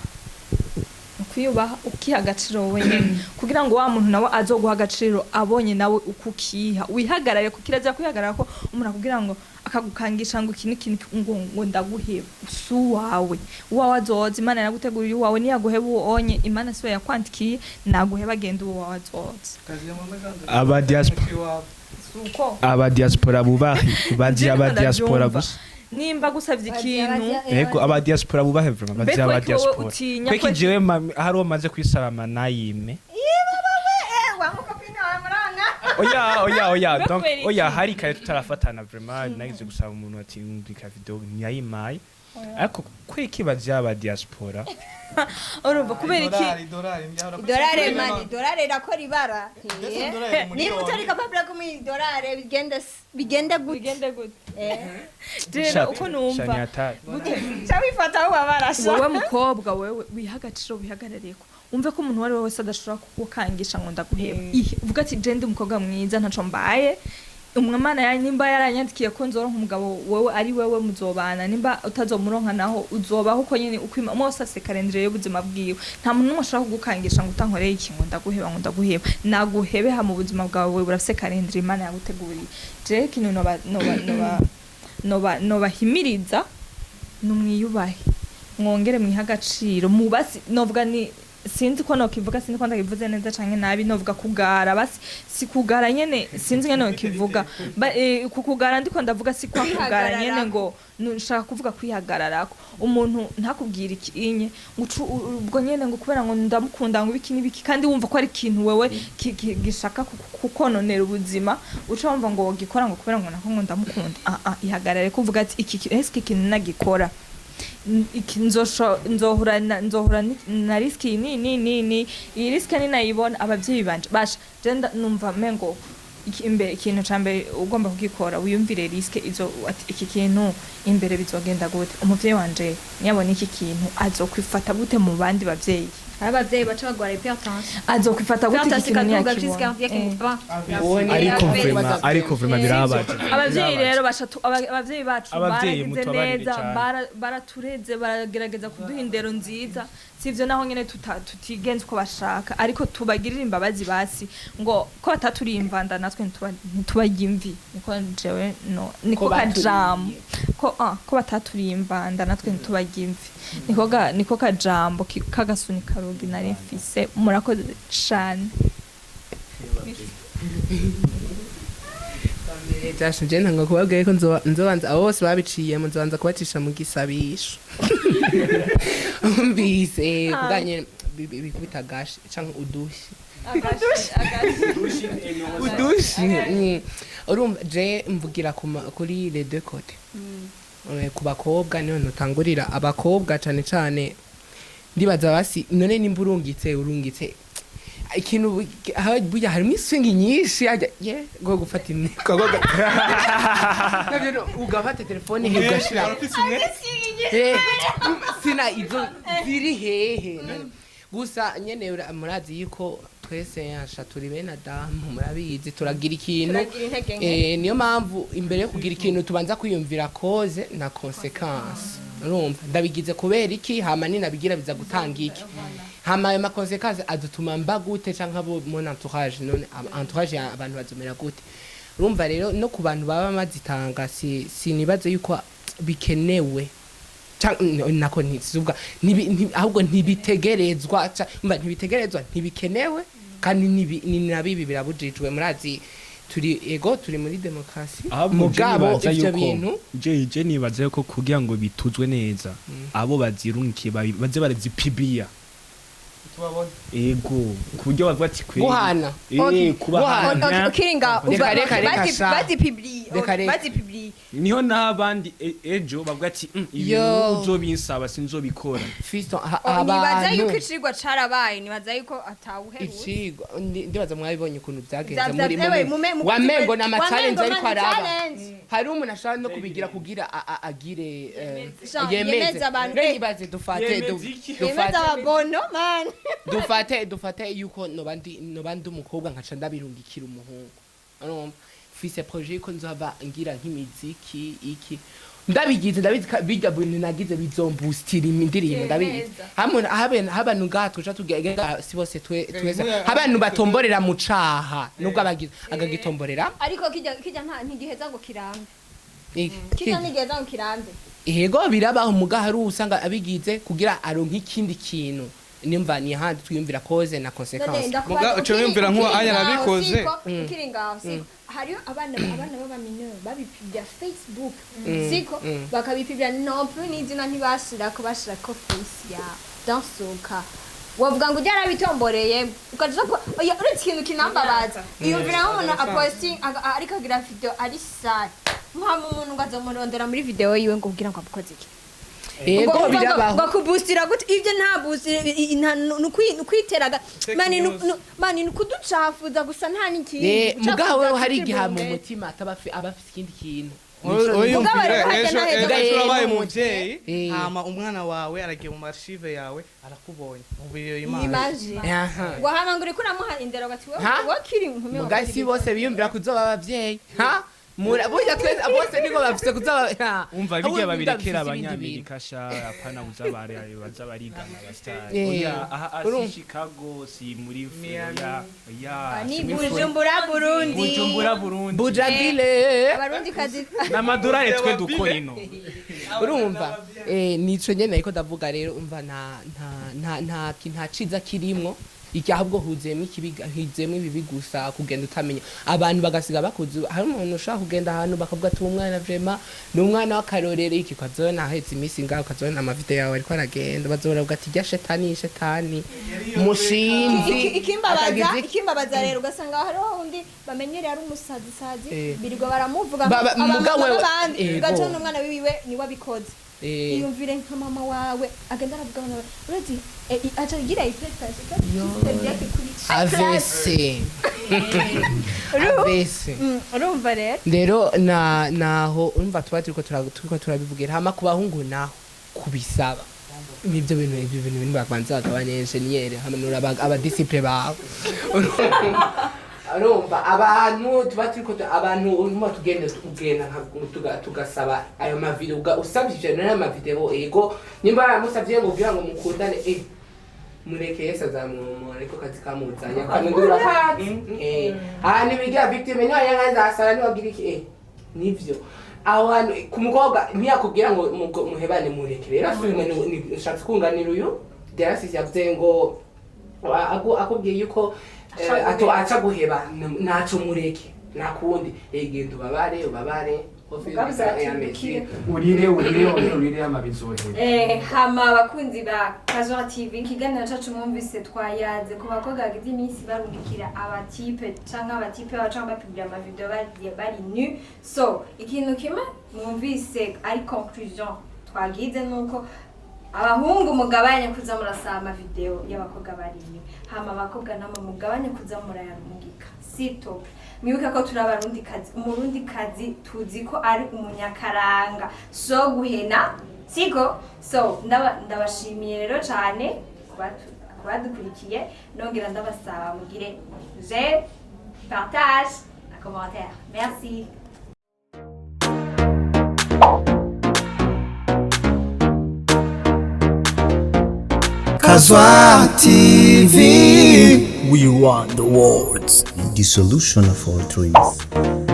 ni ukwiyubaha, ukiha agaciro wowe nyene kugira ngo wa muntu nawe azoguha agaciro abonye nawe uko ukiha, wihagarare, kuko kirazira kwihagarara ko umuntu akubwira ngo akagukangisha ngo iki n'iki n'iki, ngo ndaguheba, si uwawe. Uwawe azoza, Imana yaraguteguriye uwawe, niyaguheba uwo onye Imana siwe yakwandikiye, naguheba agenda, uwo wawe azoza. Aba diaspora. Si uko? Aba diaspora bubahe, bazi aba diaspora Ndabyumva. gusa. Nimba gusavye ikintu. Ego, aba diaspora bubahe vraiment, Mbe bazi aba kweki wowe diaspora. utinya Kweki jewe hari uwo maze kwisaba manayime? Oya, oya, oya. Mbe Donc kubera iki? oya, hari kare tutarafatana, vraiment nagize gusaba umuntu ati ndika video, ntiyayimaye. Ariko kweki bazi aba diaspora? Urumva kubera iki? Idolare mani, idolare irakora ibara. Niba utari capable kumuha idolare, bigende gute? Bigende gute? Eh. Rero uko numva Shani. Gute? Ca wifata aho wabarasha. Wowe mukobwa, wewe wiha agaciro, wihagarareko, umve ko umuntu uwo ari we wese adashobora kugukangisha ngo ndaguheba. Ihe uvuga ati je ndi umukobwa mwiza, ntaco mbaye, umwana ya nimba yaranyandikiye ko nzoronka umugabo, wewe ari wewe muzobana, nimba utazomuronka naho uzobaho uko nyene ukwima. Umwe wese afise calendrier y'ubuzima bwiwe. Nta muntu n'umwe ashobora kugukangisha ngo utankoreye iki ngo ndaguheba, ngo ndaguheba, naguhebe. Ha mu buzima bwawe burafise calendrier Imana yaguteguriye. Jewe ikintu noba noba noba nobahimiriza numwiyubahe, mwongere mwihe agaciro, mubasi novuga ni sinzi ko nokivuga, sinzi ko ndakivuze neza canke nabi, novuga kugara, basi si kugara nyene, sinzi ngene nokivuga. Ku kugara ndiko ndavuga si kwa kugara nyene, ngo nshaka kuvuga kwihagararako. Umuntu ntakubwira ikinye ngo ubwo nyene ngo kubera ngo ndamukunda, ngo ibiki n'ibiki, kandi wumva ko ari ikintu wewe gishaka kukononera ubuzima, uca wumva ngo wogikora ngo kubera ngo nako ngo ndamukunda. Ah ah, ihagarare kuvuga ati iki eske ikintu nagikora, iki nzohura na risque iyi ni ni ni iyi risque ninayibona abavyeyi banje basha je numva mengo iki imbere, ikintu ca mbere ugomba kugikora wiyumvire risque izo, ati iki kintu imbere bizogenda gute, umuvyeyi wanje niyabona iki kintu azokwifata gute mu bandi bavyeyi? Hari abavyeyi baca bagwara hypertension. Azokwifata gute iki Hypertension kintu ikaduga, crise niyakibona? cardiaque. Ariko vraiment, ariko vraiment birababaje. Abavyeyi rero bashatu abavyeyi bacu Abavyeyi baragize mutubabarire neza, cane. baratureze, baragerageza kuduha indero nziza, sivyo? Naho nyene tutigenza uko bashaka, ariko tubagirira imbabazi basi ngo ko bataturiye imvanda, natwe ntitubarye imvi. Niko jewe no niko Ko baturiye. Kajambo ko ko bataturiye imvanda, natwe ntitubarye imvi, niko kajambo k'agasunika rugi nari mfise. Murakoze cane. Byashe ntanga kubabwira ko nzobanza abo bose babiciyemo, nzobanza kubacisha mu gisabisho, umvise kubwanye bikubita gashi canke udushi udushi. Urumva je mvugira kuri les deux côtés. Ku bakobwa niho nutangurira, abakobwa cane cane ndibaza basi none nimba urungitse ikintu burya harimo iswingi nyinshi hajya ye go gufata imiko navyo ugafata telefone he ugashira. Sina izo ziri hehe none. Gusa nyene murazi yuko twese asha turi bene Adamu, murabizi, turagira ikintu. Turagira intege nke. Niyo mpamvu imbere yo kugira ikintu tubanza kwiyumvira cause na conséquence. Urumva ndabigize kubera iki, hama ninabigira biza gutanga iki, hama ayo ma conséquences adutuma mba gute, canke abo mon entourage, none entourage ya abantu bazomera gute? Urumva rero no ku bantu baba bazitanga, si sinibaze yuko bikenewe. Nako ntisivuga ahubwo ntibitegerezwa, umva, ntibitegerezwa, ntibikenewe, kandi ni na bibi, birabujijwe. Murazi turi, ego, turi muri demokarasi. Ahubwo je mugabo nibaza ivyo yuko bintu je nibaza yuko kugira ngo bituzwe neza, abo bazirungikiye baze barazipibiya, ego, ku buryo bavuga ati kweri Guhana. Okay. Kubahana. Okay, ukiri ngaho. Reka, reka, reka, sha. Bazipibliye. Reka, reka. Bazipibliye. Niho n'abandi ejo bavuga ati "Ibi Yo. uzobinsaba sinzobikora." Fiston, Oh, nibaza yuko abantu icigwa carabaye, nibaza yuko atawuherutse. Icigwa ndibaza mwabibonye ukuntu byagenze muri Wamengo wamengo n'ama challenge, ariko araba challenge. Hari umuntu ashobora no kubigira kugira agire Jean, yemeze abantu. Rero ibaze dufate Yemeze iki? Yemeza dufate ababono man. dufate yuko noba ndi umukobwa, nkaca ndabirungikira umuhungu. Urumva mfise projet yuko nzohava ngira nk'imiziki iki, ndabigize, ndabizi bijya bintu nagize bizombustira indirimbo, ndabizi. Yemeza. Hamwe habe abantu ngaha tuca tugega, si bose, twese abantu batomborera mu caha, nubwo abagize akagitomborera. Ariko kijya nta ntigiheza ngo kirambe. Iki- Kijya ntigiheza ngo kirambe. Yego, birabaho, muga hari usanga abigize kugira aronke ikindi kintu. Nimva ni handi twiyumvira cause na None conséquence. ndakubaza, Muga uca wiyumvira nk'uwo ukiri anya ngaho, arabikoze. ukiri ngaho siko hariho abana b'abamineur babipibya Facebook, siko bakabipibya non plus n'izina ntibashirako, bashirako face ya dansoka, wavuga ngo ujya yarabitomboreye, ukaja ko oya. Uretse ikintu kinambabaza, iyumvira nk'umuntu aposting ariko agira video ari sale, nkama umuntu ngo azomurondera muri video yiwe ngo kugira ngo amukoze iki? Yego, birabaho. Ngo kubustira gute? Ibyo nta boost, nta nukwiteraga mani, mani nukuducafuza gusa, nta n'ikindi. Mugabo Gucafuza wewe hari igihe mu tutibunge. mutima ataba aba afise ikindi kintu. Uyumvira Mugabo rero hajya ejo naheza ejo ngo- urabaye umuvyeyi, Eh. hama umwana wawe aragiye mu archive yawe, arakubonye umubiri Imana. Imagine. Aha. Ngo hama ngo uriko uramuha indero, gati wowe Ha? wowe kiri inkumi. Muga si bose biyumvira kuzoba abavyeyi, ha. Mura burya twese bose niko bafise kuzoba ha. Umva, Ahubwo bijya babirekera bafise ibindi bintu. abanyamerika sha, apana uza baza barigana abasitari. Eh. Oya, aha Urumva. si Chicago, si muri Miami. Oya, oya, Ni si muri Bujumbura, Burundi. Bujumbura, Burundi. Bujabile. Abarundi kazi. N'amadolari twe dukora ino. Urumva nico nyene ariko ndavuga rero, umva, nta nta nta nta nta ciza kirimwo iki, ahubwo huzuyemo ikibi, huzuyemo ibibi gusa. Kugenda utamenya abantu bagasiga bakuzi, hari umuntu ushobora kugenda ahantu bakavuga ati: "Umwana vraiment ni umwana w'akarorero," iki ukazobona ahetse iminsi ngaho, ukazobona amavideo yawe ariko aragenda, bazobora bavuga ati: "Rya shetani, shetani mushinzi." Ikimbabaza Akagize iki? Ikimbabaza rero, ugasanga hariho undi bamenyereye ari umusazi sazi, birirwa baramuvuga Mugabo abamama b'abandi, ego. ugaca n'umwana wiwe niwe abikoze. Eh. Iyumvire nka mama wawe agenda aravuga abana bawe, urazi aca agira ipretasi kuri AVC, AVC. Urumva rero. Rero na naho urumva tuba turiko turabivugira. Hama ku bahungu naho kubisaba nibyo bintu, ibyo bintu bintu babanza bagabanya engineer hamanura abadisciple bawe. Urumva abantu tuba turiko abantu urumva tugenda tugenda tugasaba ayo mavideo, usabye ivyo none amavideo, ego, nimba yamusavye ngo kugira ngo mukundane, mureke Yesu azamumura, ariko kazi kamuzanye akamwindura ah nibigira victime niyo yangaza niwagira iki, nivyo aho hantu ku mukobwa ntiyakubwira ngo muhebane, mureke rero asubime. Ushatse kunganira uyu Derasisi yavuze ngo akubwiye yuko ato aca guheba, ntaco, mureke nakundi, genda ubabare ubabare. Mugabo uzatubikire. Urire, urire, urire, urire, amabizohera. Hama abakunzi ba Kazwa TV, ikiganiro cacu mwumvise twayaze ku bakobwa bagize iminsi barungikira abatipe canke abatipe babo canke bapibira amavideo bari nu. So ikintu kimwe mwumvise ari conclusion twagize nuko abahungu mugabanye kuza murasaba amavideo y'abakobwa bari nu, hama abakobwa namwe mugabanye kuza murayarungika sito. Mwibuke ko turi Abarundikazi. Umurundikazi tuzi ko ari umunyakaranga, so guhena siko. So ndabashimiye rero cyane kubadukurikiye, nongera ndabasaba mugire j'aime, partage na commentaire. Merci. Kazwa TV. We want the world. The solution of all dreams.